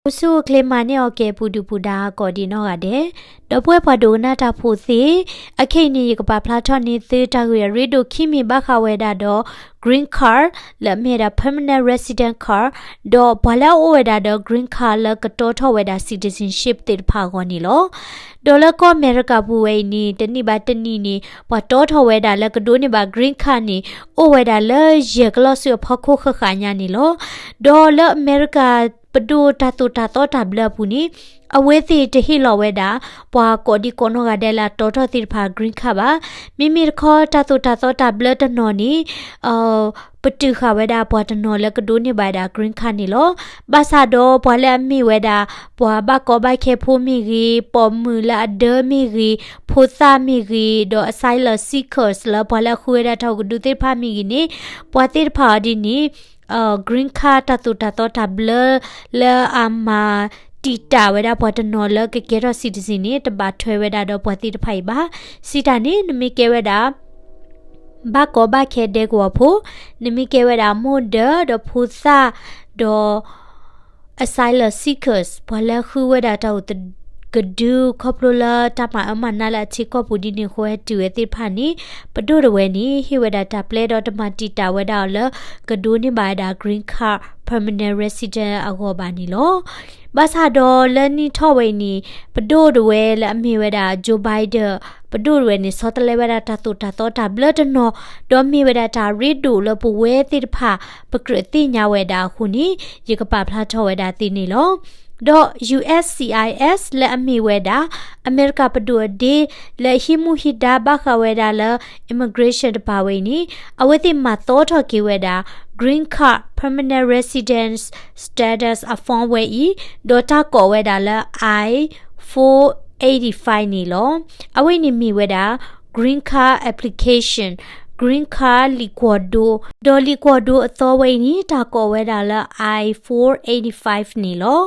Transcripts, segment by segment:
အိၣ်ဆူၣ်အိၣ်ချ့မၤန့ၢ်အီၤကဲၤပူၤဒုၣ်ပူၤဒါကိးဒံးနီၢ်ဂၤဒဲး, ဒီပုၢ်ဝဲၢ်ပှၤဒိကနၣ်တၢ်ဖိသ့ၣ်, အခဲအံၤန့ၣ် ယကပာ်ဖျါထီၣ်န့ၢ်သုတၢ်ဂ့ၢ်အရ့ဒိၣ်ခံမံၤဘၣ်ဃးဝဲဒၣ်ဒီး green card လၢအမ့ၢ်ဝဲဒၣ် permanent resident card ဒီးပှၤလၢအအိၣ်ဝဲဒၣ်ဒီး green card လၢကတီထီၣ်ဝဲဒၣ် citizenship သ့ၣ်တဖၣ်အဂီၢ်န့ၣ်လီၤ. ဒီးလၢကီၢ်အမဲရကၤပူၤဝဲအံၤန့ၣ် တနံၣ်ဘၣ်တနံၣ်န့ၣ် ပှၤတီထီၣ်ဝဲဒၣ်လၢကဒိးန့ၢ်ဘၣ် green card န့ၣ် အိၣ်ဝဲဒၣ်လၢယဲၢ်ကလီၢ်ဆူအဖီခိၣ်ဃၣ်ဃၣ်ညါန့ၣ်လီၤ. ဒီးလၢအမဲရကၤ ပဒိၣ်တၢ်သိၣ်တၢ်သီတၢ်ဘျၢအပူၤန့ၣ် အဝဲသ့ၣ်တဟ့ၣ်လီၤဝဲဒၣ် ပှၤကိးဒံးကိးနီၢ်ဂၤဒဲးလၢအတီထီၣ်သ့ၣ်တဖၣ် green card ဘၣ်. မ့မ့ၢ်တခီ တၢ်သိၣ်တၢ်သီတၢ်ဘျၢတနီၤန့ၣ် ပတုာ်ဃာ်ဝဲဒၣ်ပှၤတနီၤလၢကဒိးန့ၢ်ဘၣ်ဝဲဒၣ် green card န့ၣ်လီၤ. ဘၣ်ဆၣ်ဒီးပှၤလၢအမ့ၢ်ဝဲဒၣ် ပှၤဘၣ်ကီဘၣ်ခဲဖိမ့ၢ်ဂ့ၤ, ပိာ်မုၣ်လၢအဒၢမ့ၢ်ဂ့ၤ, ဖိသၣ်မ့ၢ်ဂ့ၤ, ဒီး asylum seekers လၢပှၤလၢအဃုဝဲဒၣ်တၢ်အိၣ်ကဒုသ့ၣ်တဖၣ်မ့ၢ်ဂ့ၤန့ၣ် ပှၤသ့ၣ်တဖၣ်အီၤဒ်န့ၣ် green card တၢ်သိၣ်တၢ်သီတၢ်ဘျၢ လၢအမၤတံာ်တာ်ဝဲဒၣ်ပှၤတနီၤလၢကကဲထီၣ် citizen န့ၣ် တဘၣ်ထွဲဝဲဒၣ်ဒီးပှၤသ့ၣ်တဖၣ်အံၤဘၣ်. စံးတၢ်န့ၣ် နမ့ၢ်ကဲဝဲဒၣ် ဘၣ်ကီဘၣ်ခဲဒဲကဝီၤဖိ, နမ့ၢ်ကဲဝဲဒၣ်မိၢ်ဒၢဒီးဖိသၣ်, ဒီး asylum seekers ပှၤလၢဃုဝဲဒၣ်တၢ်အိၣ်ကဒု ခီဖျိလၢတၢ်မၤအၢမၤနးလၢအထံကီၢ်ပူၤဒ်န့ၣ်အဃိ ဟဲတုၤဝဲသ့ၣ်တဖၣ်န့ၣ် ပဒိၣ်တဝဲန့ၣ် ဟ့ၣ်ဝဲဒၣ်တၢ်ပျဲဒီးတမၤတံာ်တာ်ဝဲဒၣ်အီၤလၢ ကဒိးန့ၢ်ဘၣ်ဝဲဒၣ် green card permanent resident အဂီၢ်ဘၣ်န့ၣ်လီၤ. ဘၣ်ဆၣ်ဒီးလၢနံၣ်ထီၣ်ဝဲအံၤန့ၣ် ပဒိၣ်တဝဲလၢအမ့ၢ်ဝဲဒၣ် Joe Biden ပဒိၣ်တဝဲန့ၣ် ဆီတလဲဝဲဒၣ်တၢ်သိၣ်တၢ်သီတၢ်ဘျၢတနီၤ, ဒီးမ့ၢ်ဝဲဒၣ်တၢ်ရ့ဒိၣ်လၢပဝဲသ့ၣ်တဖၣ် ပကြၢးသ့ၣ်ညါဝဲဒၣ်အဃိန့ၣ် ယကပာ်ဖျါထီၣ်ဝဲဒၣ်သ့န့ၣ်လီၤ. ဒီး ယူၢ်အ့ၣ်စံၣ်အၣ်အၣ်အ့ၣ် လၢအမ့ၢ်ဝဲဒၣ် အမဲရကၤပဒိၣ်အဒ့ လၢအဟံးမူဟံးဒါဘၣ်ဃးဝဲဒၣ်လၢ immigration တပၤဝဲအံၤန့ၣ် အဝဲသ့ၣ်မၤသီထီၣ်က့ၤဝဲဒၣ် green card permanent residence status အformဝဲအံၤ, ဒီးတၢ်ကိးဝဲဒၣ်လၢ I four eighty-five န့ၣ်လီၤ. အဝဲအံၤန့ၣ်မ့ၢ်ဝဲဒၣ် green card application, green card လံာ်ကွီၢ်ဒိ, ဒီးလံာ်ကွီၢ်ဒိအသီဝဲအံၤန့ၣ် တၢ်ကိးဝဲဒၣ်လၢ I four eighty-five န့ၣ်လီၤ.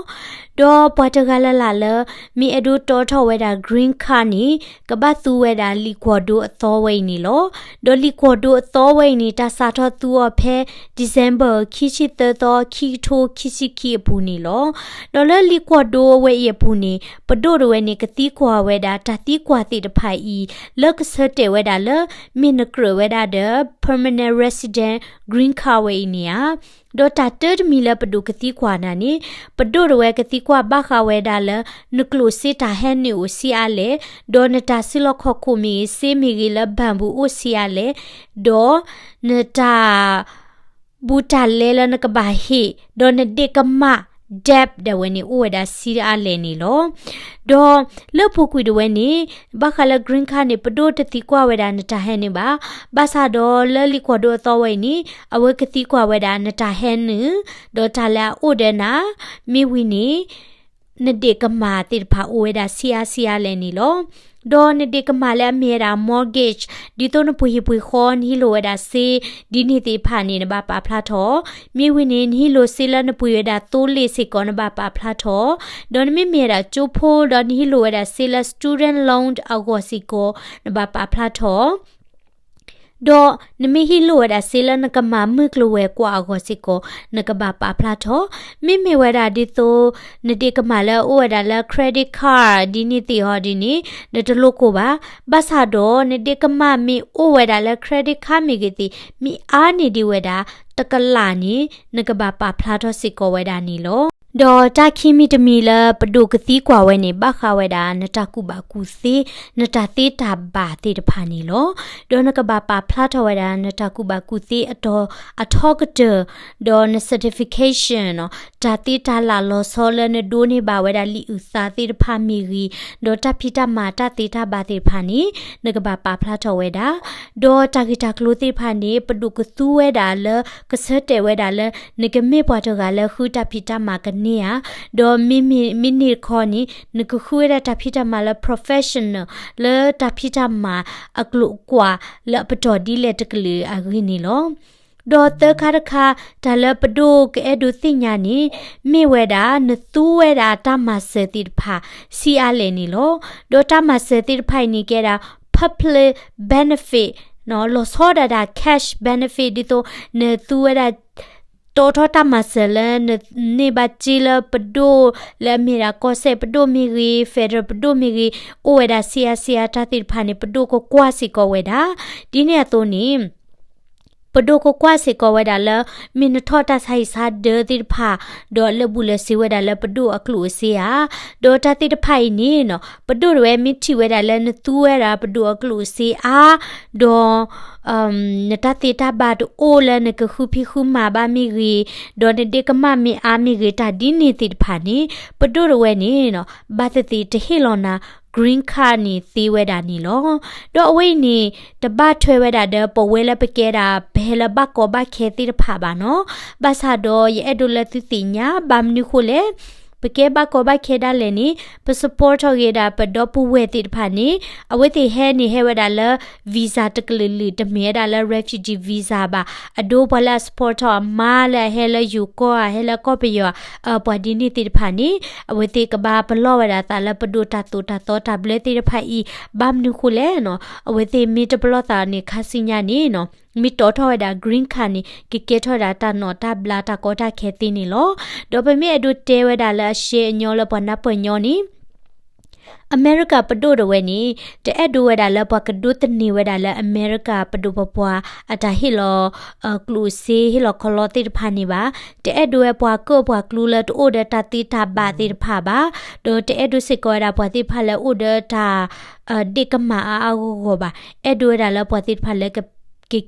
ဒီးပှၤတဂၤလၢ်လၢ်လၢ မ့ၢ်အဲၣ်ဒိးတီထီၣ်ဝဲဒၣ် green card န့ၣ် ကဘၣ်သူဝဲဒၣ်လံာ်ကွီၢ်ဒိအသီဝဲအံၤန့ၣ်လီၤ. ဒီးလံာ်ကွီၢ်ဒိအသီဝဲအံၤန့ၣ် တၢ်စးထီၣ်သူအီၤဖဲ December ခံဆံသၢသီ ခံကထိခံဆံခံအပူၤန့ၣ်လီၤ. ဒီးလၢလံာ်ကွီၢ်ဒိအဝဲအံၤအပူၤန့ၣ် ပဒိၣ်တဝဲန့ၣ် ကသံကွၢ်ဝဲဒၣ်တၢ်သံကွၢ်သ့ၣ်တဖၣ်အံၤ လၢကဆၢတဲာ်ဝဲဒၣ်လၢ မ့ၢ်နကြၢးဝဲဒၣ်ဒီး permanent resident green card ဝဲအံၤန့ၣ်ဧါ. ဒီးတၢ်တၢတမံၤလၢပဒိၣ်ကသံကွၢ်နၤန့ၣ် ပဒိၣ်တဝဲကသံကွၢ်ဘၣ်ဃးဝဲဒၣ်လၢ နကျိၣ်စ့တၢ်ဟဲနုာ်အိၣ်ဆံးအါလဲၣ်, ဒီးနတၢ်စုလီၢ်ခီၣ်ခိၣ်မ့ၢ်ဂ့ၤ စ့မ့ၢ်ဂ့ၤလၢ ဘၣ်ဘူၣ် အိၣ်ဆံးအါလဲၣ်, ဒီးနတၢ် ဘူးတၢ်လဲလၢနကဘၣ်ဟ့ၣ်, ဒီးနဒ့ၣ်ကမၣ် debt ဒၣ်ဝဲန့ၣ် အိၣ်ဝဲဒၣ်ဆံးအါလဲၣ်န့ၣ်လီၤ. ဒီးလၢပူၤကွံာ်တဝဲန့ၣ် ဘၣ်ဃးလၢ green card န့ၣ် ပဒိၣ်တသံကွၢ်ဝဲဒၣ်နတၢ်ဟဲနုာ်ဘၣ်. ဘၣ်ဆၣ်ဒီးလၢလံာ်ကွီၢ်ဒိအသီဝဲအံၤန့ၣ် အဝဲကသံကွၢ်ဝဲဒၣ်နတၢ်ဟဲနုာ်, ဒီးတၢ်လၢအအိၣ်ဒီးနၤ, မ့ၢ်ဝံၤန့ၣ် နဒ့ၣ်ကမၣ်သ့ၣ်တဖၣ်အိၣ်ဝဲဒၣ်ဆံးအါဆံးအါလဲၣ်န့ၣ်လီၤ. ဒီးနဒ့ၣ်ကမၣ်လၢအမ့ၢ်ဝဲဒၣ် mortgage ဒ်သိးနပှ့ၤဟံၣ်ပှ့ၤဃီ နဟံးလိာ်ဝဲဒၣ်စ့ ဒ်န့ၣ်သ့ၣ်တဖၣ်န့ၣ် နဘၣ်ပာ်ဖျါထီၣ်. မ့ၢ်ဝံၤန့ၣ် နဟံးလိာ်စ့လၢနပှ့ၤဝဲဒၣ်သိလ့ၣ်စ့ၢ်ကီး နဘၣ်ပာ်ဖျါထီၣ်. ဒီးနမ့မ့ၢ်ဝဲဒၣ်ကၠိဖိ ဒီးနဟံးလိာ်ဝဲဒၣ်စ့လၢ student loan အဂီၢ်စ့ၢ်ကီး နဘၣ်ပာ်ဖျါထီၣ်. ဒီးနမ့ၢ်ဟံးလိာ်ဝဲဒၣ်စ့လၢနကမၤမုၢ်ကျိၤဝဲၤကွာ်အဂီၢ်စ့ၢ်ကီး နကဘၣ်ပာ်ဖျါထီၣ်. မ့မ့ၢ်ဝဲဒၣ်ဒ်သိး နဒ့ၣ်ကမၣ်လၢအအိၣ်ဝဲဒၣ်လၢ credit card ဒ်န့ၣ်သ့ၣ်အီၤဒ်န့ၣ် နတလိၣ်ကိၢ်ဘၣ်. ဘၣ်ဆၣ်ဒီးနဒ့ၣ်ကမၣ်မ့ၢ်အိၣ်ဝဲဒၣ်လၢ credit card မ့ၢ်ဂ့ၤသ့ၣ် မ့ၢ်အါန့ၢ်ဒံးဝဲဒၣ် တကလးန့ၣ် နကဘၣ်ပာ်ဖျါထီၣ်စ့ၢ်ကီးဝဲဒၣ်န့ၣ်လီၤ. ဒီးတၢ်ခံမံၤတမံၤလၢပဒိၣ်ကသံကွၢ်ဝဲန့ၣ် ဘၣ်ဃးဝဲဒၣ်နတၢ်ကူၣ်ဘၣ်ကူၣ်သ့, နတၢ်သ့တၢ်ဘၣ်သ့ၣ်တဖၣ်န့ၣ်လီၤ. ဒီးနကဘၣ်ပာ်ဖျါထီၣ်ဝဲဒၣ်နတၢ်ကူၣ်ဘၣ်ကူၣ်သ့အတီၤအထီကတၢၢ်, ဒီးန certification နီၤ, တၢ်သ့တၢ်လၢ်လီၤဆီလၢနဒိးန့ၢ်ဘၣ်ဝဲဒၣ်လံာ်အုၣ်သးသ့ၣ်တဖၣ်မ့ၢ်ဂ့ၤ, ဒီးတၢ်ဖံးတၢ်မၤတၢ်သ့တၢ်ဘၣ်သ့ၣ်တဖၣ်န့ၣ် နကဘၣ်ပာ်ဖျါထီၣ်ဝဲဒၣ်. ဒီးတၢ်ဂ့ၢ်တၢ်ကျိၤသ့ၣ်တဖၣ်န့ၣ် ပဒိၣ်ကသူဝဲဒၣ်လၢ ကဆၢတဲာ်ဝဲဒၣ်လၢ နကမ့ၢ်ပှၤတဂၤလၢဃုတၢ်ဖံးတၢ်မၤကန့ၢ်ဧါ, ဒီးမ့မ့ၢ်မ့ၢ်န့ၣ်တခီန့ၣ် နကဃုဝဲဒၣ်တၢ်ဖံးတၢ်မၤလၢ professional လၢတၢ်ဖံးတၢ်မၤအကျိာ်ကွာ်လၢအပတီၢ်ဒ်လဲၣ်တကလုာ်အဂ့ၢ်န့ၣ်လီၤ. ဒီးသၢခါတခါ တၢ်လၢပဒိၣ်ကအဲၣ်ဒိးသ့ၣ်ညါန့ၣ် မ့ၢ်ဝဲဒၣ် နသူဝဲဒၣ်တၢ်မၤစၢၤသ့ၣ်တဖၣ် ဆံးအါလဲၣ်န့ၣ်လီၤ. ဒီးတၢ်မၤစၢၤသ့ၣ်တဖၣ်အံၤန့ၣ် ကဲဒၣ် public benefit နီၤ, လီၤဆီဒၣ်တၢ် cash benefit ဒ်သိး နသူဝဲဒၣ် တီထီၣ်တၢ်မၤစၢၤလၢနန့ၢ်ဘၣ်စ့လၢပဒိၣ်လၢအမ့ၢ်ဒၣ်ကီၢ်စဲၣ်ပဒိၣ်မ့ၢ်ဂ့ၤ federal ပဒိၣ်မ့ၢ်ဂ့ၤ အိၣ်ဝဲဒၣ်ဆံးအါဆံးအါတၢ်သ့ၣ်တဖၣ်န့ၣ် ပဒိၣ်ကကွၢ်စ့ၢ်ကီးဝဲဒၣ်. ဒ်န့ၣ်အသိးန့ၣ် ပဒိၣ်ကကွၢ်စ့ၢ်ကီးဝဲဒၣ်လၢ မ့ၢ်နထီၣ်တၢ်ဆါဟံၣ်ဆါဒၢသ့ၣ်တဖၣ် ဒီးလၢာ်ဘူၣ်လၢာ်စ့ဝဲဒၣ်လၢပဒိၣ်အကျိၣ်အစ့ဧါ, ဒီးတၢ်သ့ၣ်တဖၣ်အံၤန့ၣ်နီၤ ပဒိၣ်တဝဲမ့ၢ်ထံၣ်ဝဲဒၣ်လၢနသူဝဲဒၣ်ပဒိၣ်အကျိၣ်အစ့အါ, ဒီး နတၢ်သ့တၢ်ဘၣ်တအိၣ်လၢနကဃုဖံးဃုမၤဘၣ်မ့ၢ်ဂ့ၤ, ဒီးနဒ့ကမၣ်မ့ၢ်အါမ့ၢ်ဂ့ၤ တၢ်ဒ်န့ၣ်သ့ၣ်တဖၣ်န့ၣ် ပဒိၣ်တဝဲန့ၣ်နီၤ ဘၣ်သ့ၣ်သ့ၣ်တဟ့ၣ်လီၤနၤ green card န့ၣ်သ့ဝဲဒၣ်န့ၣ်လီၤ. ဒီးအဝဲအံၤန့ၣ် တဘၣ်ထွဲဝဲဒၣ်ဒီးပဝဲလၢပကဲဒၣ် ပဟဲလၢဘၣ်ကီဘၣ်ခဲသ့ၣ်တဖၣ်ဘၣ်နီၤ. ဘၣ်ဆၣ်ဒီးယအဲၣ်ဒိးလၢသုသ့ၣ်ညါ ဘၣ်မနုၤဃိလဲၣ် ပကဲဘၣ်ကီဘၣ်ခဲဒၣ်လဲာ်န့ၣ် ပ support ထီၣ်ဂ့ၤဒၣ်ပဒီပုၢ်ဝဲၢ်သ့ၣ်တဖၣ်န့ၣ် အဝဲသ့ၣ်ဟဲန့ၣ်ဟဲဝဲဒၣ်လၢ visa တကလုာ်လုာ် တမ့ၢ်ဝဲဒၣ်လၢ refugee visa ဘၣ်. အဒိပှၤလၢအ support ထီၣ်အမါလၢအဟဲလၢယိၤကီၢ်ဧါ ဟဲလၢကီၢ်ပယီၤဧါ ပှၤဒ်န့ၣ်သ့ၣ်တဖၣ်န့ၣ် အဝဲသ့ၣ်ကဘၣ်ပလီၢ်ဝဲဒၣ်သးလၢပဒိၣ်တၢ်သိၣ်တၢ်သီတၢ်ဘျၢသ့ၣ်တဖၣ်အံၤ ဘၣ်မနုၤဃိလဲၣ်နီၤ အဝဲသ့ၣ်မ့ၢ်တပလီၢ်သးန့ၣ် ခါဆူညါန့ၣ်နီၤ မ့ၢ်တီထီၣ်ဝဲဒၣ် green card န့ၣ် ကကဲထီၣ်ဝဲဒၣ်တၢ်နီၣ်တၢ်ဘျါတၢ်ကီတၢ်ခဲသ့န့ၣ်လီၤ. ဒီးပမ့ၢ်အဲၣ်ဒိးတဲဝဲဒၣ်လၢအရှဲအညီလၢပှၤနၢ်ပၢၢ်ညီန့ၣ် အမဲရကၤပဒိၣ်တဝဲန့ၣ် တအဲၣ်ဒိးဝဲဒၣ်လၢပှၤကဒိးသန့ၤဝဲဒၣ်လၢအမဲရကၤပဒိၣ်ပပှၢ် အတၢ်ဟ့ၣ်လီၤ ကျိၣ်စ့ ဟ့ၣ်လီၤခီလီသ့ၣ်တဖၣ်န့ၣ်ဘၣ်. တအဲၣ်ဒိးဝဲပှၤကၢၣ်ပှၤကျူလၢတအိၣ်ဒီးတၢ်သ့တၢ်ဘၣ်သ့ၣ်တဖၣ်ဘၣ်. ဒီးတအဲၣ်ဒိးစ့ၢ်ကီးဝဲဒၣ်ပှၤသ့ၣ်တဖၣ်လၢအိၣ်ဒီးတၢ် ဒ့ၣ်ကမၣ်အါအါဂီၢ်ဂီၢ်ဘၣ်. အဲၣ်ဒိးဝဲဒၣ်လၢပှၤသ့ၣ်တဖၣ်လၢ က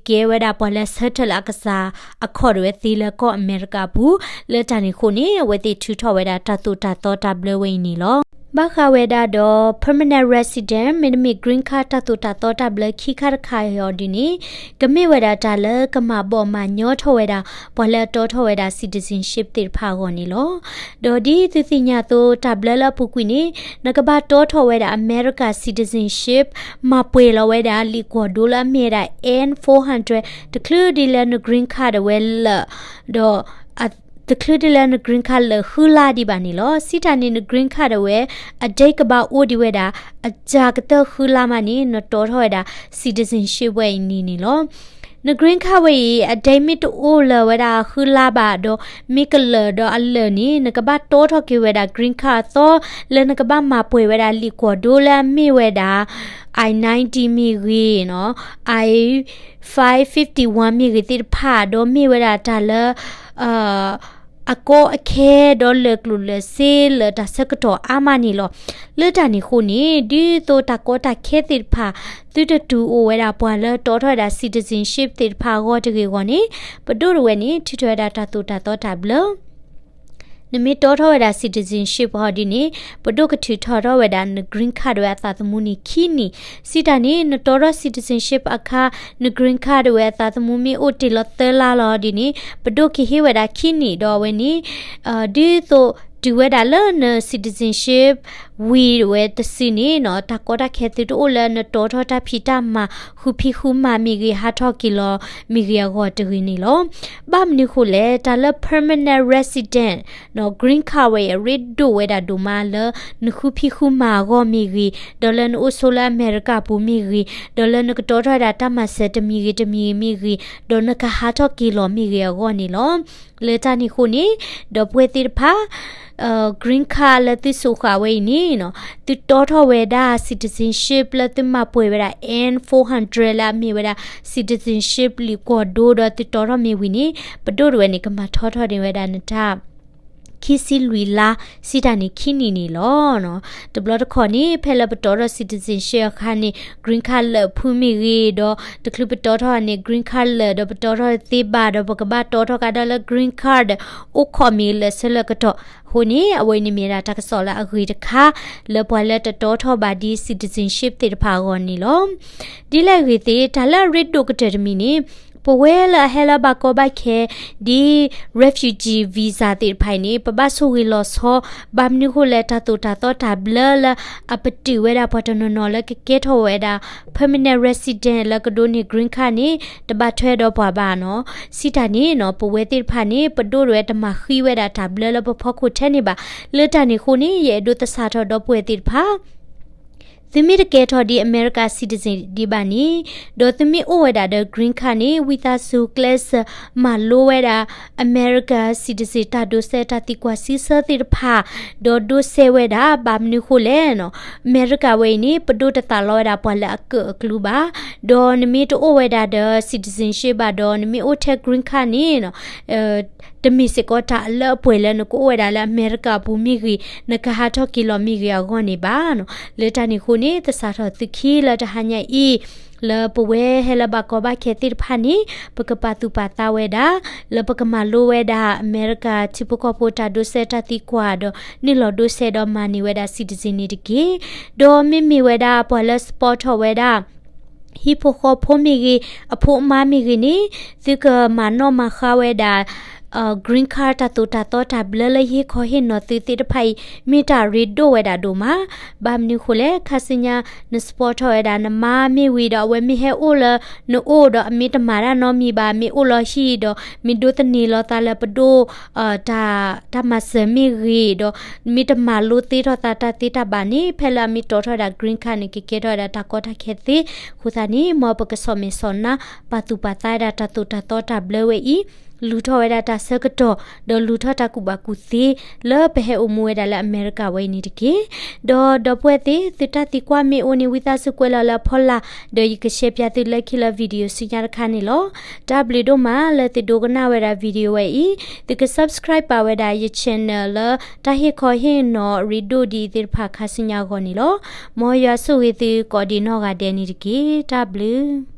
ကဲဝဲဒၣ်ပှၤလၢဆၢထၢၣ်လၢအကစၢ်အခီၣ်ဒၣ်ဝဲသ့လၢကီၢ်အမဲရကၤအပူၤ, လၢတၢ်န့ၣ်အဃိန့ၣ် အဝဲသ့ၣ်ထုးထီၣ်ဝဲဒၣ်တၢ်သိၣ်တၢ်သီတၢ်ဘျၢဝဲအံၤန့ၣ်လီၤ. ဘၣ်ဃးဝဲဒၣ်ဒီး permanent resident မ့တမ့ၢ် green card တၢ်သိၣ်တၢ်သီတၢ်ဘျၢခံခါတခါအံၤအီၤဒ်န့ၣ် ကမ့ၢ်ဝဲဒၣ်တၢ်လၢကမၤဘီၣ်မၤညီထီၣ်ဝဲဒၣ် ပှၤလၢအတီထီၣ်ဝဲဒၣ် citizenship သ့ၣ်တဖၣ်အဂီၢ်န့ၣ်လီၤ. ဒီးဒ်သုသ့ၣ်ညါအသိး တၢ်ဘျၢလၢအပူၤကွံာ်န့ၣ် နကဘၣ်တီထီၣ်ဝဲဒၣ် America citizenship မၤပှဲၤလီၤဝဲဒၣ်လံာ်ကွီၢ်ဒိလၢအမ့ၢ်ဝဲဒၣ် N four hundred တချုးဒ်လၢန green card တဝဲလၢာ် ဒီး တချုးဒ်လၢန green card လၢာ်ဃုလါဒံးဘၣ်န့ၣ်လီၤ. စံးတၢ်န့ၣ် န green card တဝဲ အ date ကဘၣ်အိၣ်ဒံးဝဲဒၣ် အစှၤကတၢၢ်ဃုလါမးန့ၣ် နတီထီၣ်ဝဲဒၣ် citizenship ဝဲအံၤန့ၣ်န့ၣ်လီၤ. န green card ဝဲအံၤ အ date မ့ၢ်တအိၣ်လၢၤဝဲဒၣ်ဃုလါဘၣ်ဒီး မ့ၢ်ကလၢာ်ဒီးအလၢာ်န့ၣ် နကဘၣ်တီထီၣ်က့ၤဝဲဒၣ် green card အသီ လၢနကဘၣ်မၤပှဲၤဝဲဒၣ်လံာ်ကွီၢ်ဒိလၢအမ့ၢ်ဝဲဒၣ် I ninety မ့ၢ်ဂ့ၤနီၤ I five fifty one မ့ၢ်ဂ့ၤသ့ၣ်တဖၣ် ဒီးမ့ၢ်ဝဲဒၣ်တၢ်လၢ အကီအခဲဒီးလၢာ်ကျိၣ်လၢာ်စ့လၢာ်တၢ်ဆၢကတီၢ်အါမးန့ၣ်လီၤ. လၢတၢ်န့ၣ်အဃိန့ၣ် ဒ်သိးတၢ်ကီတၢ်ခဲသ့ၣ်တဖၣ် သုတတုၤအိၣ်ဝဲဒၣ်ပှၤလၢတီထီၣ်ဝဲဒၣ် citizenship သ့ၣ်တဖၣ်အဂီၢ်တဂ့ၤအဂီၢ်န့ၣ် ပဒိၣ်တဝဲန့ၣ် ထုးထီၣ်ဝဲဒၣ်တၢ်သိၣ်တၢ်သီတၢ်ဘျၢ နမ့ၢ်တီထီၣ်ဝဲဒၣ် citizenship ဟီဒ်န့ၣ် ပဒိၣ်ကထုးထီၣ်ထီၣ်ဝဲဒၣ်န green card တဝဲအသးသမူန့ၣ်ခံနံၣ်, စံးတၢ်န့ၣ် နတီထီၣ် citizenship အခါ န green card တဝဲအသးသမူမ့ၢ်အိၣ်တ့ၢ်လီၤသၢလါလီၤဒ်န့ၣ် ပဒိၣ်ကဟ့ၣ်ဝဲဒၣ်ခံနံၣ်ဒီးအဝဲန့ၣ် ဒ်သိးတုၤဝဲဒၣ်လၢန citizenship ဝံၤတဝဲတစုန့ၣ်နီၤ တၢ်ကီတၢ်ခဲသုတအိၣ်လၢနတီထီၣ်တၢ်ဖံးတၢ်မၤ ဃုဖံးဃုမၤမ့ၢ်ဂ့ၤ ဟးထီၣ်က့ၤလီၤမ့ၢ်ဂ့ၤအဂီၢ်တဂ့ၤန့ၣ်လီၤ. ဘၣ်မနုၤဃိလဲၣ် တၢ်လၢ permanent resident နီၤ green card ဝဲအံၤ အရ့ဒိၣ်ဝဲဒၣ်ဒိၣ်မးလၢ နဃုဖံးဃုမၤအဂီၢ်မ့ၢ်ဂ့ၤ, ဒီးလၢနအိၣ်ဆိးလၢအမဲရကၤပူၤမ့ၢ်ဂ့ၤ, ဒီးလၢနကတီထီၣ်ဝဲဒၣ်တၢ်မၤစၢၤတမံၤဂ့ၤတမံၤဂ့ၤမ့ၢ်ဂ့ၤ, ဒီးနကဟးထီၣ်က့ၤလီၤမ့ၢ်ဂ့ၤအဂီၢ်န့ၣ်လီၤ. လၢတၢ်န့ၣ်အဃိန့ၣ် ဒီပုၢ်ဝဲၢ်သ့ၣ်တဖၣ် green card လၢသုစိာ်ဃာ်ဝဲအံၤန့ၣ်နီၤ သုတီထီၣ်ဝဲဒၣ် citizenship လၢသုမၤပှဲၤဝဲဒၣ် N four hundred လၢအမ့ၢ်ဝဲဒၣ် citizenship လံာ်ကွီၢ်ဒိဒီးသုတီထီၣ်မ့ၢ်ဝံၤန့ၣ် ပဒိၣ်တဝဲန့ၣ် ကမၤထီထီၣ်န့ၢ်ဝဲဒၣ်နတၢ် ခံဆံလွံၢ်လါ စံးတၢ်န့ၣ်ခံနံၣ်န့ၣ်လီၤ. တဘျီတခီၣ်န့ၣ် ဖဲလၢပတီထီၣ် citizenship အခါန့ၣ် green card လၢာ်ဖုမ့ၢ်ဂ့ၤ ဒီးတချုးပတီထီၣ်န့ၣ် green card လၢာ်ဒီးပတီထီၣ်သ့ဘၣ်ဒီး ပကဘၣ်တီထီၣ်ကဒါလၢ green card အိၣ်ခိးမ့ၢ်လၢာ်ဆၢလၢာ်ကတီၢ်အဃိန့ၣ် အဝဲအံၤန့ၣ်မ့ၢ်ဒၣ်တၢ်ကစီၣ်လၢအဂ့ၤတခါ လၢပှၤလၢတတီထီၣ်ဘၣ်ဒ် citizenship သ့ၣ်တဖၣ်အဂီၢ်န့ၣ်လီၤ. ဒ်လဲၣ်ဂ့ၤသ့ၣ် တၢ်လၢအရ့ဒိၣ်ကတၢၢ်တမံၤန့ၣ် ပဝဲလၢအဟဲလၢဘၣ်ကီဘၣ်ခဲ ဒ် refugee visa သ့ၣ်တဖၣ်အံၤန့ၣ် ပဘၣ်ဆိၣ်ဂ့ၤလီၤဆီ ဘၣ်မနုၤဃိလဲၣ် တၢ်သိၣ်တၢ်သီတၢ်ဘျၢလၢအပတုာ်ဝဲဒၣ်ပှၤတနီၤနီၤလၢကကဲထီၣ်ဝဲဒၣ် permanent resident လၢကဒိးန့ၢ် green card န့ၣ် တဘၣ်ထွဲဒီးပှၤဘၣ်နီၤ. စံးတၢ်န့ၣ်နီၤ ပဝဲသ့ၣ်တဖၣ်န့ၣ် ပဒိၣ်တဝဲတမၤဃံဝဲဒၣ်တၢ်ဘျၢလၢပဖီခိၣ်ထဲန့ၣ်ဘၣ်. လၢတၢ်န့ၣ်အဃိန့ၣ် ယအဲၣ်ဒိးသဆၣ်ထီၣ်ဒီပုၢ်ဝဲၢ်သ့ၣ်တဖၣ် သုမ့ၢ်တကဲထီၣ်ဒ်အမဲရကၤ citizen ဒံးဘၣ်န့ၣ်, ဒီးသုမ့ၢ်အိၣ်ဝဲဒၣ်ဒီး green card န့ၣ် ဝံသးစူၤကျဲးစၢးမၤလိဝဲဒၣ် အမဲရကၤ citizen တၢ်ဒိးစဲးတၢ်သံကွၢ်စံးဆၢသ့ၣ်တဖၣ်, ဒီးဒိးစဲးဝဲဒၣ် ဘၣ်မနုၤဃိလဲၣ်နီၤ, အမဲရကၤဝဲအံၤန့ၣ် ပဒိးတသးလီဝဲဒၣ်ပှၤလၢအကၢၣ်အကျူဘၣ်, ဒီးနမ့ၢ်တအိၣ်ဝဲဒၣ်ဒီး citizenship ဘၣ်ဒီး နမ့ၢ်အိၣ်ထဲ green card န့ၣ်နီၤ တမ့ၢ်စ့ၢ်ကီးတၢ်လၢအပှဲၤလၢနကအိၣ်ဝဲဒၣ်လၢအမဲရကၤအပူၤမ့ၢ်ဂ့ၤ, နကဟးထီၣ်က့ၤလီၤမ့ၢ်ဂ့ၤအဂီၢ်န့ၣ်ဘၣ်နီၤ. လၢတၢ်န့ၣ်အဃိန့ၣ် သဆၣ်ထီၣ်သုခံလၢတဟါညါအံၤ, လၢပဝဲဟဲလၢဘၣ်ကီဘၣ်ခဲသ့ၣ်တဖၣ်န့ၣ် ပကပာ်သူၣ်ပာ်သးဝဲဒၣ် လၢပကမၤလိဝဲဒၣ်အမဲရကၤထံဖိကီၢ်ဖိတၢ်ဒိးစဲးတၢ်သံကွၢ်ဒီး နုာ်လီၤဒိးစဲးဒီးမၤန့ၢ်ဝဲဒၣ် citizen န့ၣ်တက့ၢ်. ဒီးမ့မ့ၢ်ဝဲဒၣ်ပှၤလၢ support ထီၣ်ဝဲဒၣ် ဟံၣ်ဖိဃီဖိမ့ၢ်ဂ့ၤ, အဖိအမါမ့ၢ်ဂ့ၤန့ၣ်, သုကမၤနီၣ်မၤဃါဝဲဒၣ် green card တၢ်သိၣ်တၢ်သီတၢ်ဘျၢလၢယဟ့ၣ်ခီဟ့ၣ်နီၤသုသ့ၣ်တဖၣ်အံၤ မ့ၢ်တၢ်ရ့ဒိၣ်ဝဲဒၣ်ဒိၣ်မး. ဘၣ်မနုၤဃိလဲၣ်, ခါဆူညါ န support ထီၣ်ဝဲဒၣ်နမါမ့ၢ်ဝံၤဒီး အဝဲမ့ၢ်ဟဲအိၣ်လၢနအိၣ်ဒီး အမ့ၢ်တမၤတၢ်နီတမံၤဘၣ်, မ့ၢ်အိၣ်လီၤဟံၣ်ဒီး မ့ၢ်ဒိးသန့ၤလီၤသးလၢပဒိၣ် တၢ် တၢ်မၤစၢၤမ့ၢ်ဂ့ၤဒီး မ့ၢ်တမၤလိသ့ထီၣ်သးတၢ်သ့တၢ်ဘၣ်န့ၣ်, ဖဲလၢအမ့ၢ်တီထီၣ်ဝဲဒၣ် green card န့ၣ် ကကဲထီၣ်ဝဲဒၣ်တၢ်ကီတၢ်ခဲသ့. အဃိသတးန့ၣ် မ်ပကဆီၣ်မဲာ်ဆီၣ်နါ ပာ်သူၣ်ပာ်သးဝဲဒၣ်တၢ်သိၣ်တၢ်သီတၢ်ဘျၢဝဲအံၤ, လူၤထီၣ်ဝဲဒၣ်တၢ်ဆၢကတီၢ် ဒီးလူၤထီၣ်တၢ်ကူၣ်ဘၣ်ကူၣ်သ့ လၢပဟဲအိၣ်မူဝဲဒၣ်လၢအမဲရကၤဝဲအံၤန့ၣ်တက့ၢ်. ဒီးဒီပုၢ်ဝဲၢ်သ့ၣ် သုတၢ်သံကွၢ်မ့ၢ်အိၣ်န့ၣ် ဝံသးစူၤကွဲးလီၤလၢအဖီလာ်, ဒီးယက share ပၠးသုလၢခံလၢ video ဆူညါတခါန့ၣ်လီၤ. တၢ်ဘျုးဒိၣ်မးလၢသုဒိကနၣ်ဝဲဒၣ် video ဝဲအံၤ, သုက subscribe ပာ်ဝဲဒၣ်ယ channel လၢတၢ်ဟ့ၣ်ခီဟ့ၣ်နီၤရ့ဒိၣ်ဒံးသ့ၣ်တဖၣ်ခါဆူညါအဂီၢ်န့ၣ်လီၤ. မ်ယွၤဆိၣ်ဂ့ၤသုကိးဒံးနီၢ်ဂၤဒဲးန့ၣ်တက့ၢ်. တၢ်ဘျုး